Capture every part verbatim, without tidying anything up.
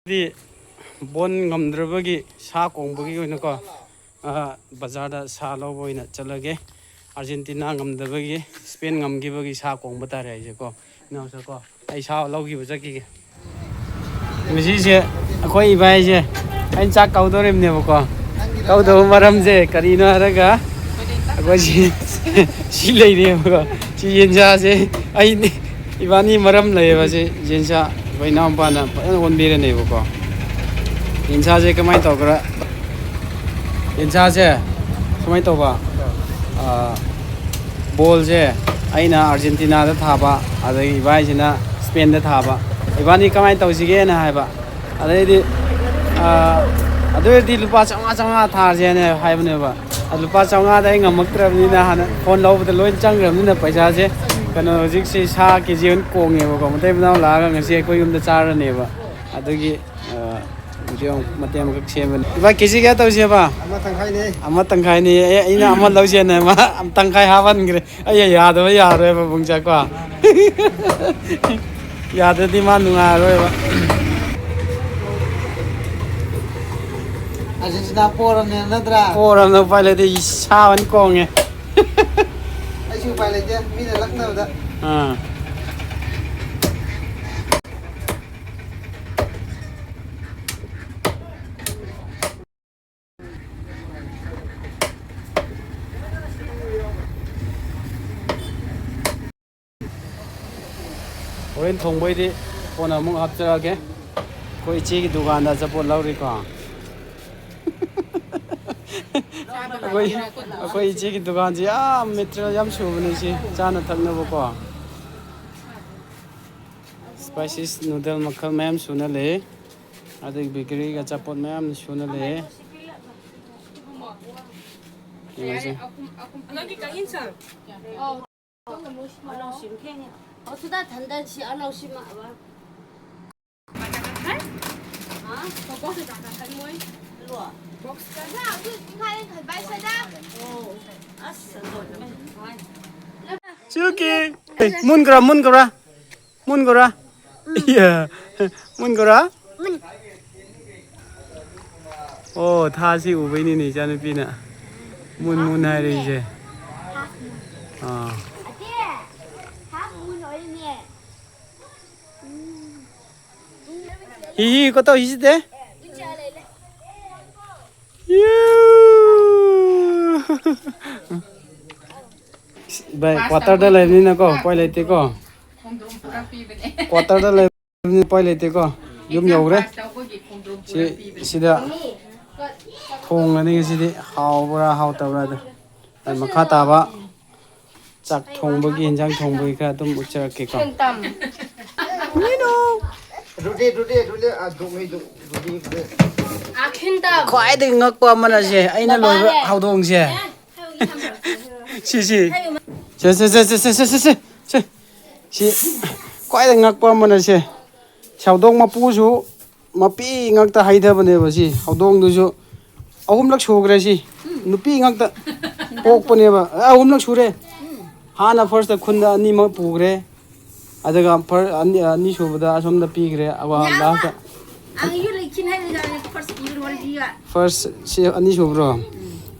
ꯗꯤ ꯕꯣꯜ ꯉꯝꯗ꯭ꯔꯕꯒꯤ ꯁꯥ ꯀꯣꯡꯕꯒꯤ ꯑꯣꯏꯅꯀꯣ, ꯑ, ꯕꯖꯥꯔꯗ ꯁꯥ ꯂꯧꯕ ꯑꯣꯏꯅ ꯆꯠꯂꯒꯦ꯫ ꯑꯥꯔꯖꯦꯟꯇꯤꯅꯥ ꯉꯝꯗꯕꯒꯤ, ꯁ꯭ꯄꯦꯟ ꯉꯝꯈꯤꯕꯒꯤ ꯁꯥ ꯀꯣꯡꯕ ꯇꯥꯔꯦ ꯑꯩꯁꯦꯀꯣ꯫ ꯏꯅꯥꯎꯁꯦꯀꯣ, ꯑꯩ ꯁꯥ ꯂꯧꯈꯤꯕ ꯆꯠꯈꯤꯒꯦ꯫ ꯉꯁꯤꯁꯦ ꯑꯩꯈꯣꯏ ꯏꯕꯥꯏꯁꯦ ꯑꯩꯅ ꯆꯥꯛ ꯀꯧꯗꯣꯔꯤꯕꯅꯦꯕꯀꯣ꯫ ꯀꯧꯗꯧꯕ ꯃꯔꯝꯁꯦ ꯀꯔꯤꯅꯣ ꯍꯥꯏꯔꯒ, ꯑꯩꯈꯣꯏ ꯁꯤ, ꯁꯤ ꯂꯩꯔꯦꯕꯀꯣ꯫ ꯁꯤ ꯌꯦꯟꯁꯥꯁꯦ ꯑꯩ, ꯏꯕꯥꯅꯤ ꯃꯔꯝ ꯂꯩꯌꯦꯕ꯫ ꯁꯤ ꯌꯦꯟꯁꯥ ꯑꯩꯈꯣꯏ ꯏꯅꯥꯎꯄꯥꯅ ꯐꯖꯅ ꯑꯣꯟꯕꯤꯔꯅꯦꯕꯀꯣ꯫ ꯌꯦꯟꯁꯥꯁꯦ ꯀꯃꯥꯏꯅ ꯇꯧꯈ꯭ꯔꯥ? ꯌꯦꯟꯁꯥꯁꯦ ꯁꯨꯃꯥꯏꯅ ꯇꯧꯕ, ꯑꯥ, ꯕꯣꯜꯁꯦ ꯑꯩꯅ ꯑꯥꯔꯖꯦꯟꯇꯤꯅꯥꯗ ꯊꯥꯕ, ꯑꯗꯒꯤ ꯏꯕꯥꯏꯁꯤꯅ ꯁ꯭ꯄꯦꯟꯗ ꯊꯥꯕ꯫ ꯏꯕꯥꯅꯤ ꯀꯃꯥꯏꯅ ꯇꯧꯁꯤꯒꯦꯅ ꯍꯥꯏꯕ꯫ ꯑꯗꯩꯗꯤ, ꯑꯥ, ꯑꯗꯨ ꯑꯣꯏꯔꯗꯤ ꯂꯨꯄꯥ ꯆꯥꯝꯃꯉꯥ, ꯆꯥꯝꯃꯉꯥ ꯊꯥꯔꯁꯦꯅ ꯍꯥꯏꯕꯅꯦꯕ꯫ ꯑꯗꯨ ꯂꯨꯄꯥ ꯆꯥꯝꯃꯉꯥꯗ ꯑꯩ ꯉꯝꯃꯛꯇ꯭ꯔꯕꯅꯤꯅ, ꯍꯥꯟꯅ ꯐꯣꯟ ꯂꯧꯕꯗ ꯂꯣꯏ ꯆꯪꯈ꯭ꯔꯕꯅꯤꯅ ꯄꯩꯁꯥꯁꯦ, ꯀꯩꯅꯣ, ꯍꯧꯖꯤꯛꯁꯦ ꯁꯥ ꯀꯦ ꯖꯤ ꯑꯣꯏꯅ ꯀꯣꯡꯉꯦꯕꯀꯣ꯫ ꯃꯇꯩ ꯃꯅꯥꯎ ꯂꯥꯛꯑꯒ ꯉꯁꯤ ꯑꯩꯈꯣꯏ ꯌꯨꯝꯗ ꯆꯥꯔꯅꯦꯕ꯫ ꯑꯗꯨꯒꯤ, ꯑꯥ, ꯚꯤꯗꯤꯑꯣ ꯃꯇꯦꯛ ꯑꯃꯈꯛ ꯁꯦꯝꯕꯅꯤ꯫ ꯏꯕꯥ, ꯀꯦ ꯖꯤ ꯀꯌꯥ ꯇꯧꯁꯦꯕ? ꯑꯃ ꯇꯪꯈꯥꯏꯅꯦ꯫ ꯑꯃ ꯇꯪꯈꯥꯏꯅꯦ꯫ ꯑꯦ, ꯑꯩꯅ ꯑꯃ ꯂꯧꯁꯦꯅ ꯃꯥ ꯇꯪꯈꯥꯏ ꯍꯥꯞꯍꯟꯈ꯭ꯔꯦ꯫ ꯑꯩ ꯌꯥꯗꯕ ꯌꯥꯔꯣꯏꯕ, ꯄꯨꯡꯆꯥ ꯀꯣ꯫ ꯌꯥꯗ꯭ꯔꯗꯤ ꯃꯥ ꯅꯨꯡꯉꯥꯏꯔꯔꯣꯏꯕ꯫ ꯑꯥꯔꯖꯦꯟꯇꯤꯅꯥ ꯄꯣꯔꯕꯅꯦ ꯅꯠꯇ꯭ꯔꯥ? ꯄꯣꯔꯕꯅ ꯎꯄꯥꯏ ꯂꯩꯇꯦ, ꯁꯥ ꯑꯣꯏꯅ ꯀꯣꯡꯉꯦ꯫ ꯑꯩꯁꯨ ꯎꯄꯥꯏ ꯂꯩꯇꯦ, ꯃꯤꯅ ꯂꯛꯅꯕꯗ꯫ ꯑꯥ꯫ ꯍꯣꯔꯦꯟ ꯊꯣꯡꯕꯩꯗꯤ ꯀꯣꯟꯅ ꯑꯃꯨꯛ ꯍꯥꯞꯆꯔꯛꯑꯒꯦ꯫ ꯑꯩꯈꯣꯏ ꯏꯆꯦꯒꯤ ꯗꯨꯀꯥꯟꯗ ꯑꯆꯥꯄꯣꯠ ꯂꯧꯔꯤꯀꯣ꯫ ꯑꯩꯈꯣꯏ, ꯑꯩꯈꯣꯏ ꯏꯆꯦꯒꯤ ꯗꯨꯀꯥꯟꯁꯤ ꯌꯥꯝ ꯃꯦꯇꯔꯤꯌꯦꯜ ꯌꯥꯝ ꯁꯨꯕꯅꯦ ꯏꯆꯦ, ꯆꯥꯅ ꯊꯛꯅꯕꯀꯣ꯫ ꯁ꯭ꯄꯥꯏꯁꯤꯁ ꯅꯨꯗꯜ ꯃꯈꯜ ꯃꯌꯥꯝ ꯁꯨꯅ ꯂꯩ꯫ ꯑꯗꯒꯤ ꯕꯦꯀꯔꯤꯒꯤ ꯑꯆꯥꯄꯣꯠ ꯃꯌꯥꯝ ꯁꯨꯅ ꯂꯩ꯫ ꯌꯦꯡꯉꯁꯤ꯫ ꯑꯅꯧꯁꯤꯝ ꯈꯦꯡꯉꯦ꯫ ꯑꯣ, ꯁꯨꯗꯥ ꯊꯟꯗꯟꯁꯤ ꯑꯅꯧꯁꯤꯃ ꯑꯕ꯫ ꯍꯥ? ꯕꯣꯛꯁ ꯀꯌꯥ ꯈꯟꯃꯣꯏ? ꯂꯣ꯫ ꯕꯣꯛꯁ ꯀꯌꯥ? ꯑꯣ꯫ ꯑꯁ, ꯑꯗꯣ꯫ ꯆꯨꯀꯤ꯫ ꯃꯨꯟꯒ꯭ꯔꯥ, ꯃꯨꯟꯒ꯭ꯔꯥ? ꯃꯨꯟꯒ꯭ꯔꯥ? ꯏꯌꯥ꯫ ꯃꯨꯟꯒ꯭ꯔꯥ? ꯑꯣ, ꯊꯥꯁꯤ ꯎꯕꯩꯅꯤꯅꯦ ꯏꯆꯥꯅꯨꯄꯤꯅ ꯃꯨꯟ ꯃꯨꯟ ꯍꯥꯏꯔꯛꯏꯁꯦ꯫ ꯑꯥ꯫ ꯍꯤ ꯍꯤ ꯀꯣ ꯇꯧ ꯍꯤꯁꯤꯗꯦ꯫ ꯚꯥꯏ, ꯀ꯭ꯋꯥꯇꯔꯗ ꯂꯩꯕꯅꯤꯅꯀꯣ, ꯎꯄꯥꯏ ꯂꯩꯇꯦꯀꯣ꯫ ꯀ꯭ꯋꯥꯇꯔꯗ ꯂꯩꯕꯅꯤꯅ ꯎꯄꯥꯏ ꯂꯩꯇꯦꯀꯣ꯫ ꯌꯨꯝ ꯌꯧꯔꯦ꯫ ꯁꯤ, ꯁꯤꯗ ꯊꯣꯡꯉꯅꯤ ꯉꯁꯤꯗꯤ꯫ ꯍꯥꯎꯕ꯭ꯔꯥ ꯍꯥꯎꯇꯕ꯭ꯔꯥ ꯑꯗꯣ꯫ ꯑꯩ ꯃꯈꯥ ꯇꯥꯕ ꯆꯥꯛ ꯊꯣꯡꯕꯒꯤ, ꯌꯦꯟꯁꯥꯡ ꯊꯣꯡꯕꯒꯤ ꯈꯔ ꯑꯗꯨꯝ ꯎꯠꯆꯔꯛꯀꯦꯀꯣ꯫ ꯔꯨꯗꯤ, ꯔꯨꯗꯤ, ꯔꯨꯗꯤ, ꯑ, ꯗꯨꯃꯤ, ꯗꯨ, ꯔꯨꯗꯤ, ꯔꯨꯗꯤ꯫ ꯈ꯭ꯋꯥꯏꯗꯒꯤ ꯉꯛꯄ ꯑꯃꯅ ꯁꯦ, ꯑꯩꯅ ꯂꯣꯏꯕ ꯍꯧꯗꯣꯡꯁꯦ꯫ ꯁꯤ, ꯁꯤ꯫ ꯁꯦ, ꯁꯦ, ꯁꯦ꯫ ꯁꯤ ꯈ꯭ꯋꯥꯏꯗꯒꯤ ꯉꯛꯄ ꯑꯃꯅ ꯁꯦ, ꯁꯤ ꯍꯧꯗꯣꯡ ꯃꯄꯨꯁꯨ ꯃꯄꯤ ꯉꯥꯛꯇ ꯍꯩꯊꯕꯅꯦꯕ꯫ ꯁꯤ ꯍꯧꯗꯣꯡꯗꯨꯁꯨ ꯑꯍꯨꯝꯂꯛ ꯁꯨꯈ꯭ꯔꯦ꯫ ꯁꯤ ꯅꯨꯄꯤ ꯉꯥꯛꯇ ꯄꯣꯛꯄꯅꯦꯕ꯫ ꯑ, ꯑꯍꯨꯝꯂꯛ ꯁꯨꯔꯦ꯫ ꯍꯥꯟꯅ ꯐꯥꯔꯁꯇ ꯈꯨꯟꯗ ꯑꯅꯤꯃꯛ ꯄꯨꯈ꯭ꯔꯦ, ꯑꯗꯨꯒ ꯐꯔ-, ꯑꯅꯤ, ꯑꯅꯤꯁꯨꯕꯗ ꯑꯁꯣꯝꯗ ꯄꯤꯈ꯭ꯔꯦ꯫ ꯑꯋꯥ, ꯂꯥꯁꯇ ꯐꯥꯔꯁ ꯁꯤ ꯑꯅꯤꯁꯨꯕ꯭ꯔꯣ?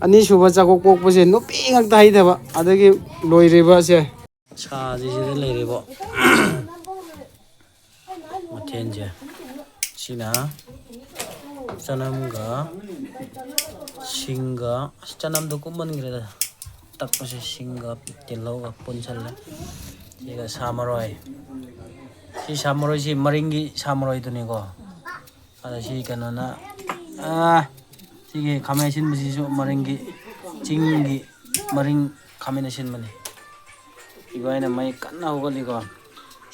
ꯑꯅꯤꯁꯨꯕ ꯆꯥꯛꯀꯣꯛ ꯄꯣꯛꯄꯁꯦ ꯅꯨꯄꯤ ꯉꯥꯛꯇ ꯍꯩꯊꯕ, ꯑꯗꯒꯤ ꯂꯣꯏꯔꯤꯕꯁꯦ꯫ ꯁꯥꯁꯤ ꯁꯤꯗ ꯂꯩꯔꯤꯕꯣ꯫ ꯃꯊꯦꯜꯁꯦ ꯁꯤꯅ ꯆꯅꯝꯒ ꯁꯤꯡꯒ, ꯑꯁ, ꯆꯅꯝꯗꯣ ꯀꯨꯞꯃꯟꯈ꯭ꯔꯦꯗ꯫ ꯇꯛꯄꯁꯦ ꯁꯤꯡꯒ ꯇꯤꯜꯍꯧꯒ ꯄꯨꯟꯁꯜꯂꯦ꯫ ꯁꯤꯒ ꯁꯥ ꯃꯔꯣꯏ꯫ ꯁꯤ ꯁꯥ ꯃꯔꯣꯏꯁꯤ ꯃꯔꯤꯡꯒꯤ ꯁꯥ ꯃꯔꯣꯏꯗꯨꯅꯤꯀꯣ꯫ ꯑꯗ ꯁꯤ ꯀꯩꯅꯣꯅ, ꯑꯥ, ꯁꯤꯒꯤ ꯈꯥꯃꯦꯟ ꯑꯁꯤꯟꯕꯁꯤꯁꯨ ꯃꯔꯤꯡꯒꯤ, ꯆꯤꯡꯒꯤ ꯃꯔꯤꯡ ꯈꯥꯃꯦꯟ ꯑꯁꯤꯟꯕꯅꯤ꯫ ꯏꯕꯥꯏꯅ ꯃꯩ ꯀꯟꯅ ꯍꯧꯒꯠꯂꯤꯀꯣ꯫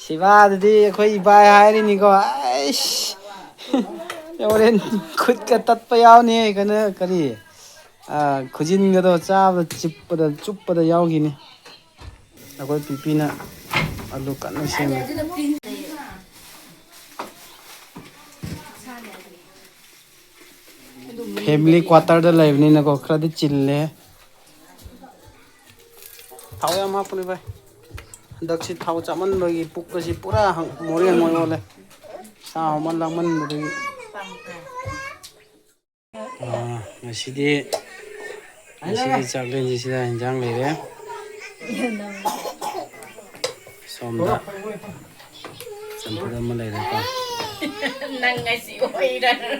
ꯁꯤꯕꯥꯗꯨꯗꯤ ꯑꯩꯈꯣꯏ ꯏꯕꯥꯏ ꯍꯥꯏꯔꯤꯅꯤꯀꯣ꯫ ꯑꯩꯁ! ꯍꯣꯔꯦꯟ ꯈꯨꯠꯀ ꯇꯠꯄ ꯌꯥꯎꯅꯤ꯫ ꯀꯩꯅꯣ, ꯀꯔꯤ? ꯑꯥ, ꯈꯨꯖꯤꯟꯒꯗꯣ ꯆꯥꯕꯗ ꯆꯤꯞꯄꯗ, ꯆꯨꯞꯄꯗ ꯌꯥꯎꯈꯤꯅꯤ꯫ ꯑꯩꯈꯣꯏ ꯄꯤꯄꯤꯅ ꯑꯂꯨ ꯀꯟꯅ ꯁꯦꯝꯃꯤ꯫ ꯐꯦꯃꯤꯂꯤ ꯀ꯭ꯋꯥꯇꯔꯗ ꯂꯩꯕꯅꯤꯅꯀꯣ, ꯈꯔꯗꯤ ꯆꯤꯜꯂꯦ꯫ ꯊꯥꯎ ꯌꯥꯝ ꯍꯥꯞꯄꯅꯤ ꯚꯥꯏ꯫ ꯍꯟꯗꯛꯁꯤ ꯊꯥꯎ ꯆꯥꯃꯟꯕꯒꯤ ꯄꯨꯛ ꯑꯁꯤ ꯄꯨꯔꯥ ꯍꯪ-, ꯃꯣꯔꯦ ꯃꯣꯏ ꯑꯣꯜꯂꯦ꯫ ꯆꯥ ꯍꯧꯃꯟ ꯂꯥꯡꯃꯟꯕꯗꯒꯤ꯫ ꯑꯥ, ꯉꯁꯤꯗꯤ ꯉꯁꯤꯒꯤ ꯆꯥꯛꯂꯦꯟꯁꯤꯗ ꯏꯟꯖꯥꯡ ꯂꯩꯔꯦ꯫ ꯁꯣꯝꯗ ꯆꯝꯐꯨꯠ ꯑꯃ ꯂꯩꯔꯦꯀꯣ꯫ ꯅꯪ ꯉꯁꯤ ꯑꯣꯏꯔꯔꯣꯏ꯫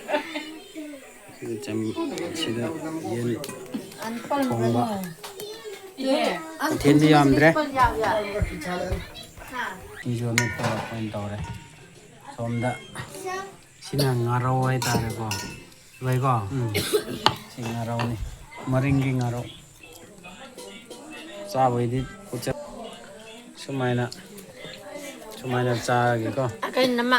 ꯁꯤꯗ ꯆꯝ-, ꯁꯤꯗ ꯌꯦꯟ ꯊꯣꯡꯕ꯫ ꯃꯊꯦꯜꯗꯤ ꯌꯥꯝꯗ꯭ꯔꯦ꯫ ꯐꯤꯁꯨ ꯑꯃꯦꯠꯄ ꯑꯣꯏꯅ ꯇꯧꯔꯦ꯫ ꯁꯣꯝꯗ ꯁꯤꯅ ꯉꯥꯔꯧ ꯍꯥꯏꯇꯥꯔꯦꯀꯣ꯫ ꯂꯩꯀꯣ? ꯎꯝ꯫ ꯁꯤ ꯉꯥꯔꯧꯅꯤ꯫ ꯃꯔꯤꯡꯒꯤ ꯉꯥꯔꯧ꯫ ꯆꯥꯕꯩꯗꯤ ꯄꯨꯛꯆ-, ꯁꯨꯃꯥꯏꯅ, ꯁꯨꯃꯥꯏꯅ ꯆꯥꯔꯒꯦꯀꯣ꯫ ꯑꯀꯟ ꯑꯃ꯫